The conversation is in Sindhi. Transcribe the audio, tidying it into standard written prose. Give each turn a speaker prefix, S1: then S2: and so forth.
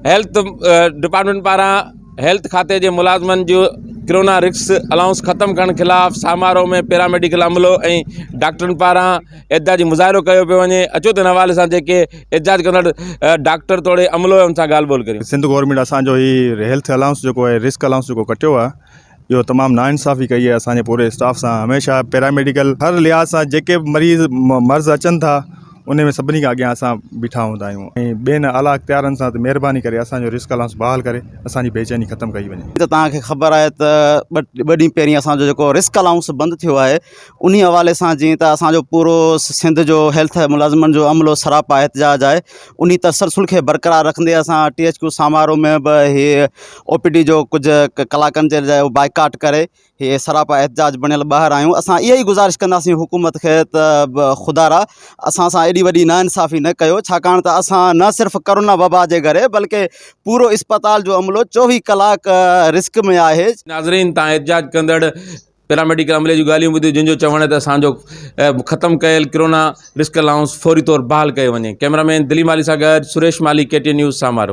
S1: هيلٿ ڊپارٽمينٽ پاران هيلٿ کاتي جي ملازمن جو ڪرونا رسڪ الائونس ختم ڪرڻ خلاف سامارو ۾ پيراميڊيڪل عملو ۽ ڊاڪٽرن پاران احتجاجي مظاهرو ڪيو پيو وڃي اچو ته ان حوالي سان جيڪي احتجاج ڪندڙ ڊاڪٽر توڙي عملو ان سان ڳالهه ٻولهه ڪريون.
S2: سنڌ گورنمينٽ اسان جو هي هيلٿ الائونس جيڪو آهي رسڪ الائونس جيڪو ڪٽيو آهي اهو تمام ناانصافي ڪئي آهي اسان جي پوري اسٽاف سان هميشه پيراميڊيڪل هر لحاظ سان جيڪي به مريض مرض اچن ٿا ان ۾ سڀني کان اڳيان اسان بيٺا هوندا آهيون ۽ ٻين اعليٰ اختيارن سان ته مهرباني ڪري اسان جو رسڪ الائونس بحال ڪري اسان جي بيچيني ختم ڪئي وڃي.
S3: ته توهان کي خبر آهي ته ٻه ڏينهن پهرين اسان جو جيڪو رسڪ الائونس بند ٿيو آهي انهي حوالي سان جيئن ته اسان جو پورو سنڌ جو هيلٿ ملازمن جو عملو سراپا احتجاج آهي انهي تسلسل کي برقرار رکندي اسان ٽي ايڇ ڪيو سامارو ۾ به هي او پي ڊي جو ڪجهه ڪلاڪن جي لاء بائيڪاٽ ڪري هي سراپا احتجاج بڻيل ٻاهر آهيون اسان اها ئي گذارش ڪنداسين حڪومت کي ته خدارا اسان سان ايڏي وڏي ناانصافي نه ڪيو ڇاڪاڻ ته اسان نه صرف ڪرونا وبا جي ڪري بلڪه پورو اسپتال جو عملو 24 ڪلاڪ رسڪ ۾ آهي.
S1: ناظرين تان احتجاج ڪندڙ پيراميڊيڪل عملي جون ڳالهيون ٻڌيون جن جو چوڻ آهي ته اسان جو ختم ڪيل ڪرونا رسڪ الائونس فوري طور بحال ڪيو وڃي ڪئميرا مين دلي مالهي سان گڏ Suresh Malhi K T N news Samaro.